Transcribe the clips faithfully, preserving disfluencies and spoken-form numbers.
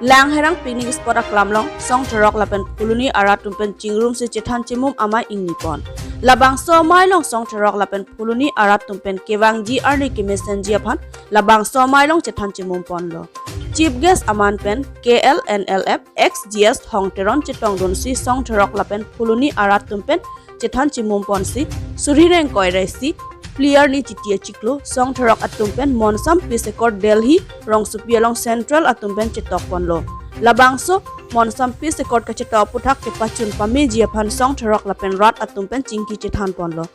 Langherang picnic spot aklam along Song Therok lapen Phuloni arat atum pen chingrumsi chethan chimum amei ingni pon. Labangso amei along Song Therok lapen Phuloni arat atum pen kevangji arni kemesenji aphan labangso amei along chethan chimum ponlo. Chief guest aman pen K L N L F ex G S Hong Teron chetongdunsi Song Therok lapen Phuloni arat atum pen chethan chimum ponsi, suri ingkoi ra isi, phli arni chiti achiklo, Song Therok atum pen Monsam Peace Accord Delhi rongsopi along Central atum pen chetok ponlo. Labangso Monsam Peace Accord kachetok aphuthak kepachun pameji aphan Song Therok lapen rat atum pen chingki chethan ponlo.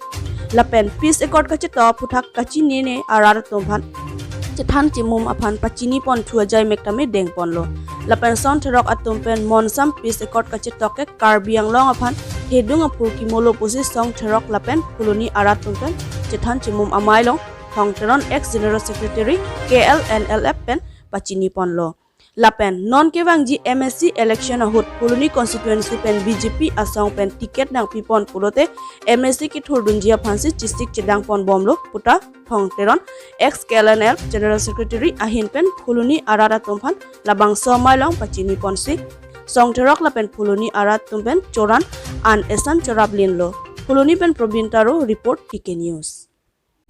Lapen Peace Accord kachetok aphuthak kachinine arat atum aphan chethan chimum aphan pachini ponthu ajaimek tame deng ponlo. Lapen Song Therok atum pen Monsam Peace Accord kachetok ke Karbi Anglong aphan thedung aphurkimo lo pusi Song Therok lapen Phuloni arat atum pen chethan chimum amei along Hong Teron ex General Secretary K L N L F pen pachini ponlo. Lapen non kevangji M A C election ahut Phuloni constituency pen B J P asong pen ticket nangpi pon pulote M A C kethurdunji aphansi chisik chedang pon bomlo puta Hong Teron ex K L N L General Secretary ahin pen Phuloni arat atum aphan labangso amei along pachini ponsi Song Therok lapen Phuloni arat atum pen choran an esan chorap linlo. Phuloni pen Probin Taro report, T K News.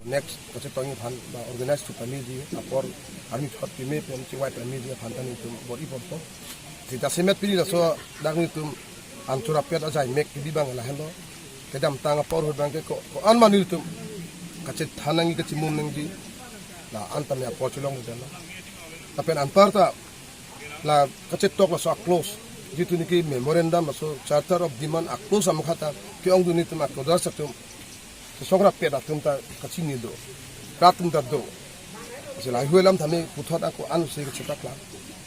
Next kachetongji aphan ba organize thu pameji apor arni thot pime pen chingvai pameji aphan ta nelitum bor-i ponpo. Sita jasemet pini laso dak nelitum an chorap pet ajaimek kebi abang lahenlo. Kedamtang apor ahut abang ke ko, ko-an ma nelitum kachethan nangji kachimum nangji la-an tame apor chelongledetlo. Lapen anparta la kachetok laso a-clause, jitu niki memorandum laso charter of demand a-clause amokha ta ke-ongdun nelitum a-coders atum, kesong rapet atum ta kachini do, rat atum ta do. Lasi lahai hui alam tame puthot ako ansi kachetok la.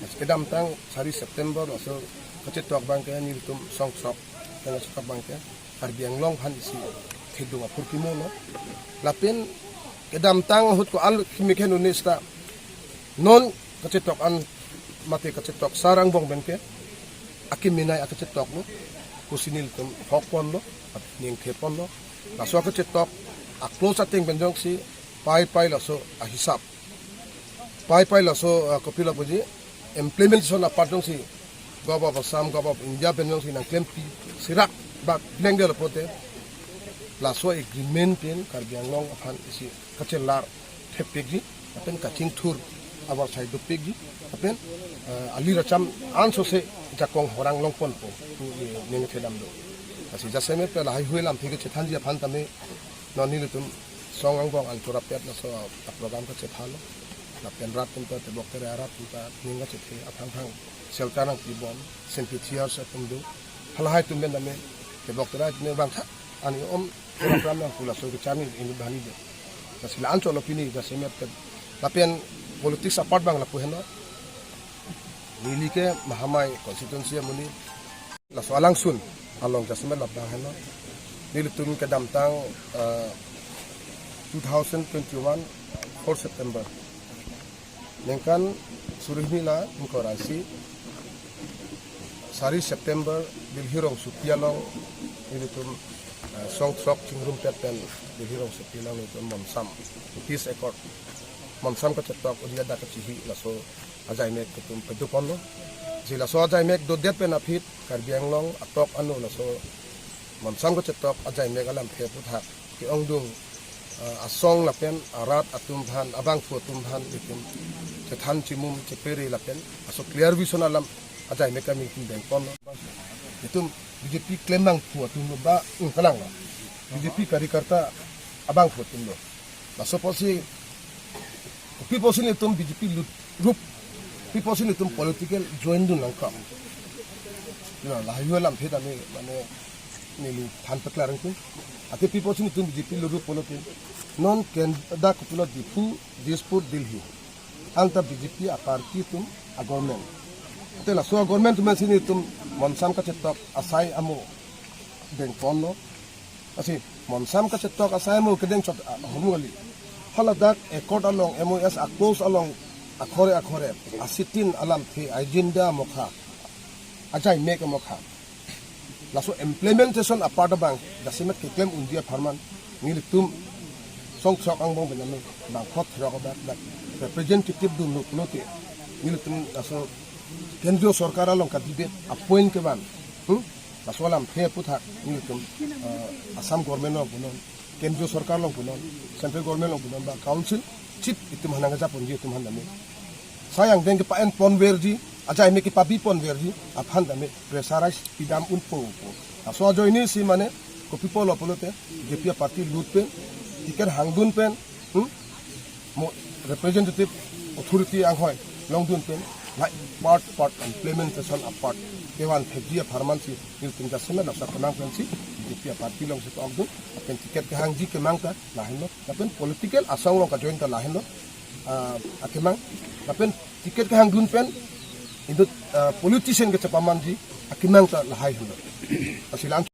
Lasi kedamtang sari September laso kachetok abang ke nelitum Song Therok pen kachetok abang ke Karbi Anglong aphan isi thedung aphurkimo lo. Lapen kedamtang ahut ko-an kimi ke nuni sita non kachetok an mate kachetok sar angbong pen ke akimi nai akachetok lo. Pusi nelitum hok ponlo, ningthe ponlo. Laso akachetok a-clause ateng pen jongsi pai pai laso ahisap, pai pai laso, ah, kopilo puji, implementation apart jongsi Govt of Assam, Govt of India pen jongsi nangklempi sirak ba plengdetlo pulote laso agreement pen Karbi Anglong aphan isi kachelar thepikji, lapen kachingthur avarsai dopikji, lapen, eh, alir acham ansose jakong horang long ponpo pu, eh, ningthedam do. Lasi jasemet pen lahai hui alamthe kachethanji aphan tame non nelitum song angbong an chorap pet laso a-program kachethalo. Lapen rat atum ta tebok tere arat atum ta ning kachethe aphangphang shelter nangpi bom, sympathy atum do. Halahai atum pen tame tebok tere atum abang tha ani om program nangpu laso kecharni inut banghini do. Lasi la-an chotlo pini jasemet pen. Lapen politics apart abang lapu henlo. Neli ke Mahamai constituency amonit. Laso alangsun along jasemet labang henlo. Nelitum kedamtang, eh, two thousand twenty-one four September, ningkan suri hini ra ingkoi ra isi, sari September Delhi rongsopi along nelitum, eh, Song Therok chingrum pet pen Delhi rongsopi along nelitum Monsam Peace Accord, Monsam kachetok uji adak kachihi laso ajaimek nelitum padu ponlo. Lasi laso ajaimek dodet pen aphi Karbi Anglong atok ano laso Monsam kachetok ajaimek alamthe aphuthak ke-ongdung, ah, asong lapen arat atum aphan, abangphu atum aphan nelitum chethan chimum chepere lapen laso clear vision alam ajaimek kami nelitum deng ponlo. Nelitum B J P klembangphu atum lo ba, hmm, kalang lo. B J P karyakarta abangphu atum lo. Laso apotsi, pi apotsi nelitum B J P lut rup, pi apotsi nelitum political join dun nangkok. Ya, lahai hui alamthe tame mane neli than paklar nangkok. Athe pi apotsi nelitum B J P lut rup pulote, non ken dak kopilo Diphu, Dispur, Delhi anta B J P a-party atum a-government. Athe laso a-government atum si nelitum Monsam kachetok asai amo deng ponlo. Lasi Monsam kachetok asai amo kedeng chot, ah, ahormu kali. Haladak accord along, M O S a-clause along akhore akhore asitin alamthe agenda amokha, ajaimek amokha, laso implementation apart abang jasemet keklem unji apharman nelitum Song Therok angbong pen tame bangphot therok adak dak representative dunlo pulote nelitum laso Kendriya Sorkar along candidate appoint kevan. Hmm? Laso alam phe aputhak nelitum, uh, Assam government along punon, Kendriya Sorkar along punon, central government along punon, ba council chief itum aphan nangkejapponji atum aphan tame, sai angdeng kepa-enponverji, ajai me kepabiponverji aphan tame pressurize pidam unpo po. Laso ajoine si mane kopi pulo pulote B J P party lut pen, ticket hangdun pen, hmm? Mo representative authority anghoi longdun pen, like part part implementation apart kevan thekji apharman si nelitum jasemet laso akenang pensi B J P party alongsi tokdun, lapen ticket kehangji kemang ta lahenlo, lapen political asong along kajoin ta lahenlo, ah, akemang, lapen ticket kehangdun pen inut, ah, politician kechepamanji akemang ta lahai henlo. Lasi lang.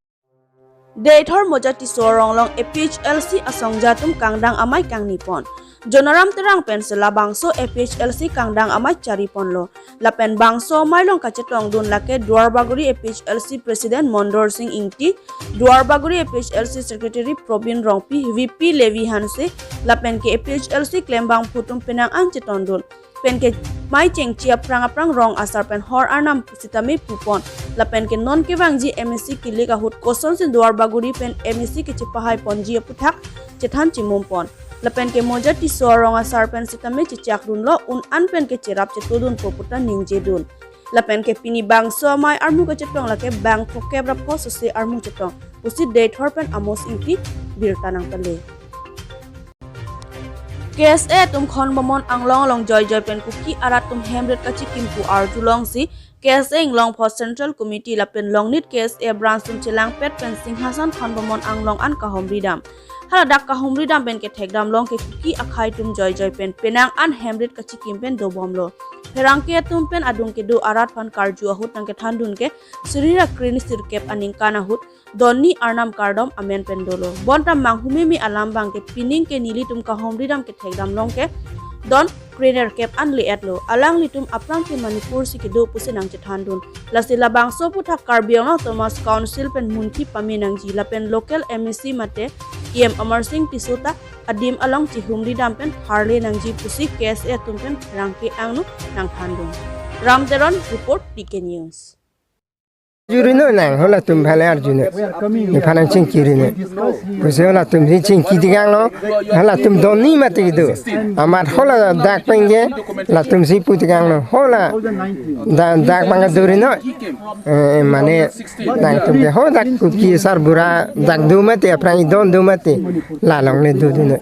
Deithor Moja Tisso arong along A P H L C asongja atum kangdang amei kangnipon. Jonaram Terang pensi labangso A P H L C kangdang amei chariponlo. Lapen bangso amei along kachetongdun lake Duarbagori A P H L C President Mondor Sing Ingti, Duarbagori A P H L C Secretary Probin Rongpi, V P Levi Hanse, lapen ke A P H L C klembangphu atum penang an chetongdun. Pen ke mei chengchi aphrang aphrang rong asar pen hor arnam sitame pupon. Lapen ke non kevangji M A C kilik ahut kosonsi Duarbagori pen M A C kechepahaiponji aputhak chethan chimumpon. Lapen ke Moja Tisso arong asar pen sitame chechakdunlo, un an pen ke cherap chetodunpo pu ta ningjedun. Lapen ke pini bangso amei armu kachetong lake bang phokep ra pho sose armu chetong pusi Deithor pen Amos Ingti birta nangpale. K S A atum Khonbomon Anglong along joijoi pen Kuki arat atum hemrit kachikim pu arjulongsi K S A Inglongpho Central Committee lapen Longnit K S A branch atum chelangpet pen Singhason Khonbomon Anglong an kahumridam. Haladak kahumridam pen kethekdam long ke Kuki akhei atum joijoi pen penang an hemrit kachikim pen dobomlo. Pherangke atum pen adung kedo arat aphan karju ahut nangkethandun ke suri ra kre ni sirkep aningkan ahut don ni arnam kardom amen pen dolo. Bonta manghumeme alam abang ke pining ke nelitum kahumridam kethekdam long ke don krenerkep an le-etlo. Alanglitum aphrang ke Manipur si kedo pusi nangchethandun. Lasi labangso aputhak Karbi Anglong Autonomous Council pen munthi pame nangji lapen local M A C mate E M Amar Sing Tisso ta adim along chihumridam pen harle nangji pusi K S A atum pen pherangke angno nangthandun. Ram Teron report, T K News. Arjuno nang, halatum aphan arjuno. Nephan nangchingkirino. Pusi halatumsi chingki tikanglo, halatum don ni mati kedo. Amat haladak pen ke, latumsi pu tikanglo. Hala da-, dak abang ke dorino. Eh, mane nangtum ke hadak Kuki asar bura dak do mati, aphrang idon do mati. La longle do do ne.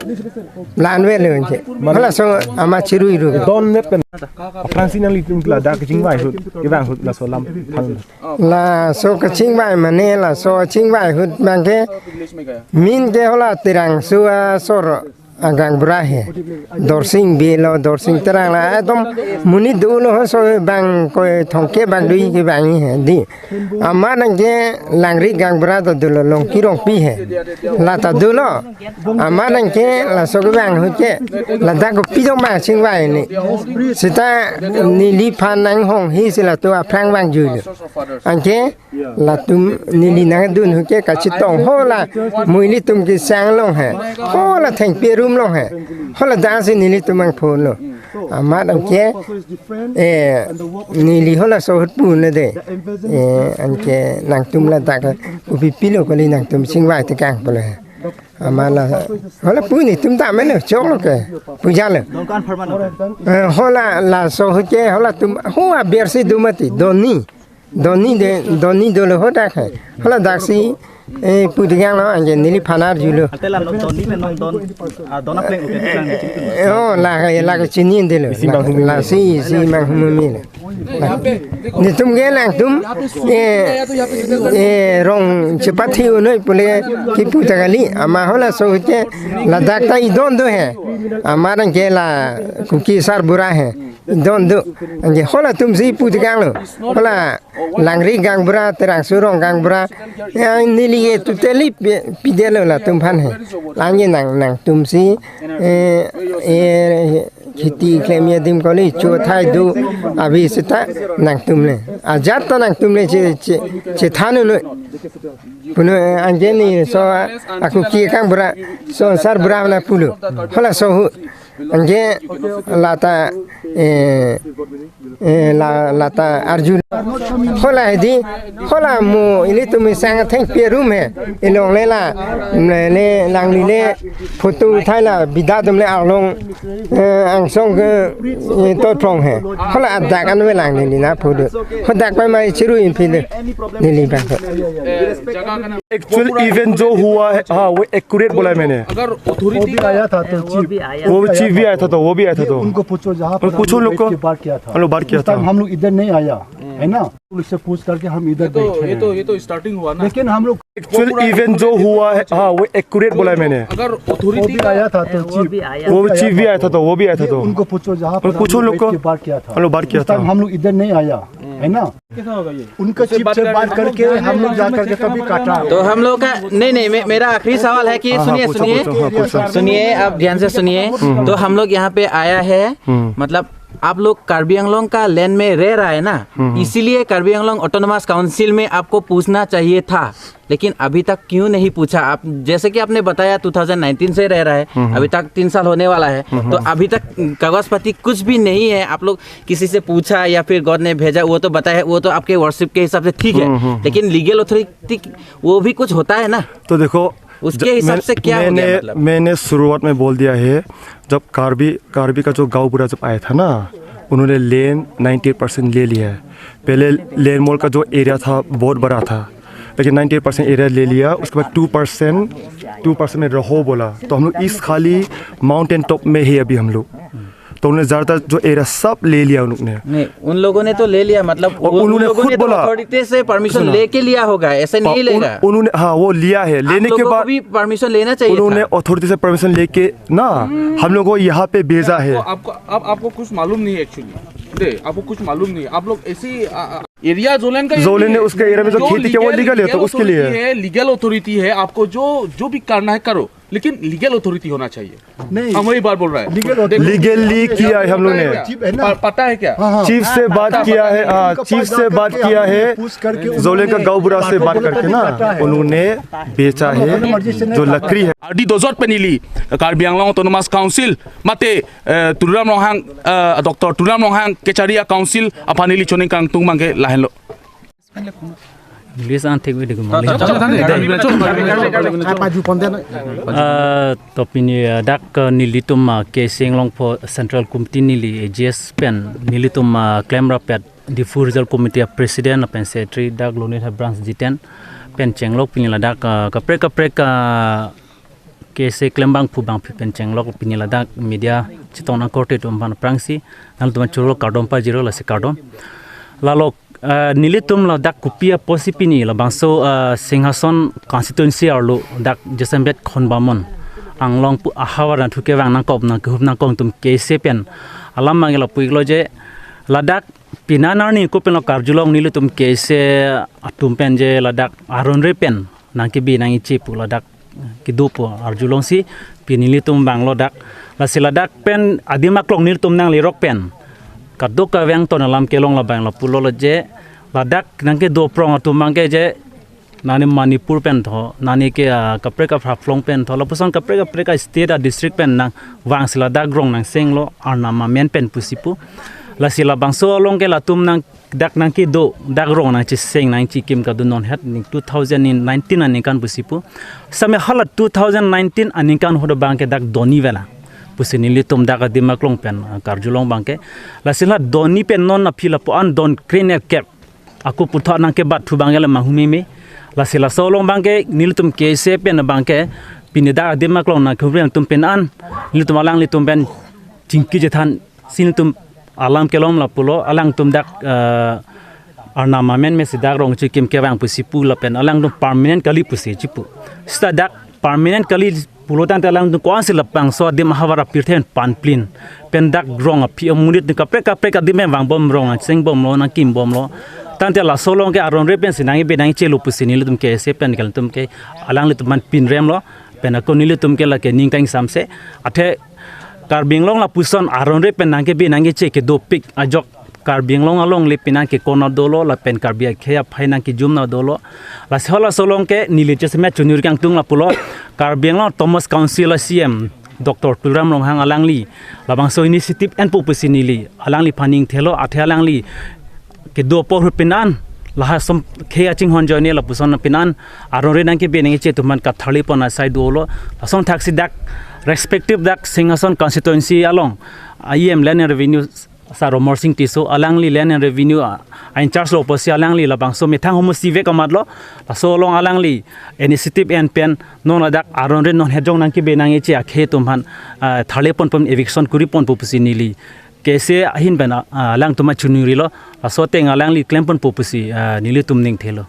La anve le ke. Halaso amat chirui ru. Don ne pen. Aphrangsi nanglitum ladak kachingvai ahut, kevang ahut laso alam than. Laso kachingvai mane laso chingvai ahut abang ke, min ke hala Terangso asor agangbura he. Dorsing Bey lo, Dorsing Terang lo, ekdom monit dolo, halaso abang koi thongke bang dui kevang he dei. Amat nang ke Langri gaonbura ta dolo, Longki Rongpi he. La ta dolo. Amat nang ke laso kevang ahut ke, ladak kopi dong abang chingvai ni. Seta neliphan nanghong hisi latum aphrang vangjuilo. Anke latum neli nangdun ahut ke kachetong hala, mo ilitum kesang along he, hala thengpi arum along he, haladak si nelitum vangphonlo. Amat anke, eh, neli halaso ahut pune dei. Eh, anke nangtum ladak kopi pilo kali nangtum chingvai tekang pulo he. Amat la, hala pu netum ta mene choklo ke, pujalo. Eh, hala laso ahut ke, halatum, ho aber si do mati, don ni. Don ni de, don ni dolo hadak he. Haladak si, eh, pu tikanglo, anke neliphan arjulo. Ante la non don ni pen non don, ah, don apleng uke tukang ni chingtun. Eh, oh, la, la kachini dolo. Isi manghumeme. La si, si manghumeme. Netum ke nangtum, eh, eh, rong chepathi unoi pule kipu ta kali, amat halaso ahut ke ladak ta idon do he. Amat anke la Kuki asar bura he. Idon do. Anke halatumsi pu tikanglo. Hala Langri gaonbura, Terangso rong gaonbura. Ya, neli ke totally pi-, pidetlo latum aphan he. Anke nang, nangtumsi, eh, eh, kheti klemji adim kali, cho thai do, abi seta nangtum le. Ajat ta nangtum le che, che, chethan unoi. Puno, eh, anke neliso a, a Kuki gaonbura, so asar bura na pulo. Halaso ahut. Anke lata, eh, eh, la, lata arju. Hala hedi, hala mo ilitum isang atheng perum he. Ilongle la, le, le, langlile photo uthai la bida atum le arlong, eh, angsong ke, eh, totphrong he. Hala adak anve langlile na photo. Hadak pai mai chiru inphi le. Neli bang. Actual event जो हुआ है, हाँ, वो एक्यूरेट बोला है मैंने। अगर वो अथॉरिटी भी का आया था तो वो चीफ भी आया वो था। चीफ भी आया था, तो वो भी आया था, ये तो उनको पूछो, जहाँ पर पूछो हम लोग लोग बैठ को। के बात किया था। हम लोग बात किया उस टाइम था। हम लोग इधर नहीं आया, है ना? पुलिस से पूछ करके हम इधर ये तो बैठे ये हैं। तो ये तो स्टार्टिंग हुआ ना। लेकिन हम लोग एक्चुअल इवेंट जो हुआ है, हाँ, वो एक्यूरेट बोला है मैंने। अगर वो अथॉरिटी भी का आया था तो वो चीफ भी आया वो था। चीफ भी आया था, तो वो भी आया था, ये तो उनको पूछो, जहाँ पर पूछो हम लोग लोग बैठ को। के बात किया था। हम लोग बात किया उस टाइम था। हम लोग इधर नहीं आया, है ना? कैसा होगा ये? उनका उससे चीफ बात से करने बात का करके हम लोग जा करके तभी काटा। तो हम लोग का, नहीं, नहीं, मे-, मेरा आखिरी सवाल है कि हाँ, हाँ, सुनिए, पूछो, सुनिए। पूछो, हाँ, पूछो। सुनिए, आप ध्यान से सुनिए। हम्म। तो हम लोग यहाँ पे आया है, हम्म। मतलब, आप लोग कार्बी आंगलोंग का लैंड में रह रहा है ना, हम्म, हम्म। इसीलिए कार्बी आंगलोंग ऑटोनोमस काउंसिल में आपको पूछना चाहिए था, लेकिन अभी तक क्यों नहीं पूछा? आप, जैसे कि आपने बताया, टू थाउजेंड नाइनटीन से रह रहा है, हम्म, हम्म। अभी तक तीन साल होने वाला है, हम्म, तो हम्म। अभी तक कागज पत्ती कुछ भी नहीं है। आप लोग किसी से पूछा या फिर गॉड ने भेजा, वो तो बताया, वो तो आपके वर्शिप के हिसाब से ठीक है, हम्म, हम्म, हम्म। लेकिन लीगल अथॉरिटी वो भी कुछ होता है ना, तो देखो, उसके ज-, हिसाब मैं-, से क्या हो गया मैंने, मतलब? मैंने शुरुआत में बोल दिया है, जब कार्बी, कार्बी का जो गांव बूढ़ा जब आया था ना, उन्होंने लैंड नाइंटी एट परसेंट ले लिया है। पहले लैंड मॉल का जो एरिया था, बहुत बड़ा था, लेकिन नाइंटी एट परसेंट एरिया ले लिया। उसके बाद टू परसेंट, टू परसेंट में रहो बोला, तो हम लोग इस खाली माउंटेन टॉप में ही अभी हम लोग। तो उन्होंने ज़्यादातर जो एरिया सब ले लिया उन लोग ने। नहीं, उन लोगों ने तो ले लिया, मतलब, और उन उन्होंने लोगों खुद ने तो बोला। अथॉरिटी से परमिशन सुना। लेके लिया होगा, ऐसे नहीं और उन-, लेगा। उन्होंने, हाँ, वो लिया है। आप लेने के लोगों को बाद भी परमिशन लेना चाहिए उन्होंने था। अथॉरिटी से परमिशन लेके ना हम लोग को यहाँ पे भेजा है। आपको, आपको, आप, आपको कुछ मालूम नहीं है एक्चुअली। दे, आपको कुछ मालूम नहीं है। आप लोग ऐसे ही, आ, आ, एरिया जोलैंड का ही जोलैंड नहीं ने है। उसके एरिया में जो जो खेती किया, वो लीगल, लीगल है, तो लीगल उसके लिए अथॉरिटी है। है, लीगल अथॉरिटी है, आपको जो, जो भी करना है करो, लेकिन लीगल अथॉरिटी होना चाहिए। नहीं। हम वही बात बोल रहे हैं। लीगल अथॉरिटी लीगली किया है हम लोग ने। पता है क्या? चीफ है ना? हाँ, हाँ। चीफ से बात किया है, हाँ, उनका चीफ पास से जाकर बात के किया हमने है। पूछ करके जोलैंड का उन्होंने गांव बूढ़ा से बात करके ना, काटा है। उन्होंने बेचा है जो लकड़ी है। Ardi dozot pen ili Karbi Anglong Autonomous Council mate, eh, Tuliram Ronghang, eh, Doctor Tuliram Ronghang kechari a-council aphan ili choningkangtung abangke lahenlo. English an thik video mo. Ah, to pini, ah, dak, ah, nelitum, ah, K C Anglong pho Central Committee neli A G S pen nelitum, ah, klemrap-et Diphu Regional Committee a-president lapen secretary dak Lonit Hebrangs Jiten pen chenglok pini ladak, ah, kaprek kaprek, ah, K C klembangphu bangphi pen chenglok pini ladak media chetong nangkorte atum aphan aphrangsi nangtum churlo kardom pajirlo, lasi kardom. Lalo, eh, nelitum ladak kopi apotsi pini labangso, eh, Singhason constituency arlo dak Jesembet Khonbamon Anglong pu ahavar nangthu kevang nangkok nangkehup nangkong atum K C pen alam abang lapu-iklo je, ladak pini arni kopilo karjulong nelitum K C atum pen je ladak aron-re pen nangkebi nangkeche pu ladak kedo pu arjulongsi pini nelitum vanglo dak. Lasi ladak pen adim aklong nelitum nanglerok pen kadokave angton alam kelong labang lapulo je, ladak nangkedo aphrang atum abangke je, nani Manipur pen tho, nani ke, ah, kaprek kaprek Haflong pen tho, lapuson kaprek kaprek a-state a-district pen nangvangsi ladak rong nangsenglo, Arnam amen pen pusi pu. Lasi labangso along ke latum nang dak nangkedo, dak rong nangcheseng nangchikim kado non het ning two thousand nineteen aningkan pusi pu. Same hala two thousand nineteen aningkan ahut abangke dak doni vela pusi nelitum dak adim aklong pen, ah, karjulong abangke. Lasi la doni pen non aphi lapu-an don krenerkep ako puthot nangkebat thu abangke la manghumeme. Lasi laso along abangke nelitum K C pen abangke pini dak adim aklong nangkehumri atum pen an nelitum alanglitum pen chingki chethansi nelitum alam kelong lapulo, alangtum dak, eh, Arnam amen mesi dak rong chikim kevang pusi pu lapen alangtum permanent kali pusi chipu. Seta dak permanent kali pulo tangte alangtum ko-ansi labangso adim ahavar apirthe pen panplin pen dak rong aphi amonit kaprek kaprek adim pen vangbomlo, nangchengbomlo, nangkimbomlo. Tangte laso along ke aron-re pensi nangkebi nangkechelo pusi nelitum K C pen kalitum ke alanglitum aphan pinremlo. Pen ako nelitum ke lake ning kangsamse. Athe Karbi Anglong lapuson aron-re pen nangkebi nangkeche kedopik ajok Karbi Anglong alongle penang ke konat dolo lapen Karbi akhei aphai nangkejum nang dolo. Lasi halaso along ke neli jasemet chunir kangtung lapulo. Karbi Anglong Autonomous Council a-C E M Doctor Tuliram Ronghang alangli labangso initiative enpo pusi neli alangliphan ning thelo, athe alangli kedo apor ahut pin an lahai ason khei achinghon ajoine lapuson pin an aron ri nangkebe nangji atum aphan katharli pon asai dolo. Lason thaksi dak respective dak Singhason constituency along E M Land and Revenue Sir Amar Sing Tisso alangli Land and Revenue a, a in charge lo pusi alangli labangso methang ahormu sivek amat lo. Laso along alangli initiative en pen non ladak aron ri non hejong nangkebe nangji akhei atum aphan, ah, tharli pon pon eviction kuri ponpo pusi neli K S A ahin pen, ah, alangtum achunuri lo. Laso ateng alangli klem ponpo pusi, ah, nelitum ning thelo.